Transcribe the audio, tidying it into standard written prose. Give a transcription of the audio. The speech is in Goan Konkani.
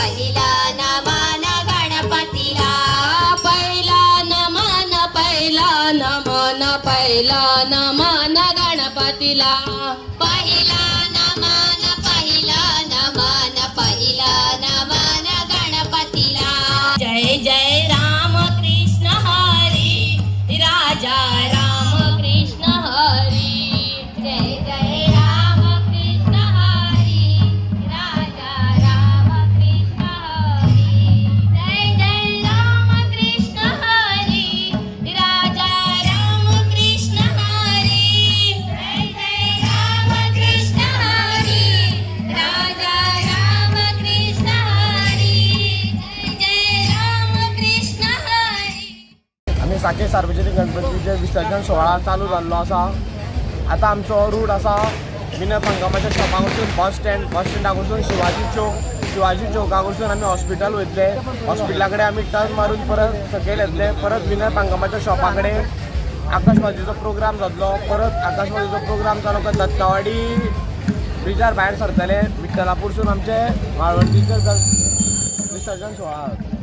पहिला नमन गणपतीला. पहिला नमन, पहिला नमन, पहिला नमन गणपतीला. पहिला नमन, पहिला नमन, पहिला नमन गणपतीला. जय जय राम कृष्ण हरी, राजा राम कृष्ण हरी. जय जय राम कृष्ण हरी, राजा राम कृष्ण हरी. जय जय राम कृष्ण हरी, राजा राम कृष्ण हरी. जय जय राम कृष्ण हरी, राजा राम कृष्ण हरी. जय जय राम कृष्ण हरी. आमी साके सार्वजनीक गणपतीचे विसर्जन सुवाळा चालू जाल्लो आसा. आतां आमचो रूट आसा विनय पंगमाच्या शॉपा कडसून बस स्टँड, बस स्टँडा कडसून शिवाजी चौक, शिवाजी चौका कडसून आमी हॉस्पिटल वयतले. हॉस्पिटला कडेन आमी टर्न मारून परत सकयल येतले. परत विनय पंगमाच्या शॉपा कडेन आकाशवाजीचो प्रोग्राम जातलो. परत आकाशवाजीचो प्रोग्राम जालो काय दत्तावाडी ब्रिजार भायर सरतले. विठ्ठलापूरसून आमचे माळवंटीचे विसर्जन सुवाळा जातलो.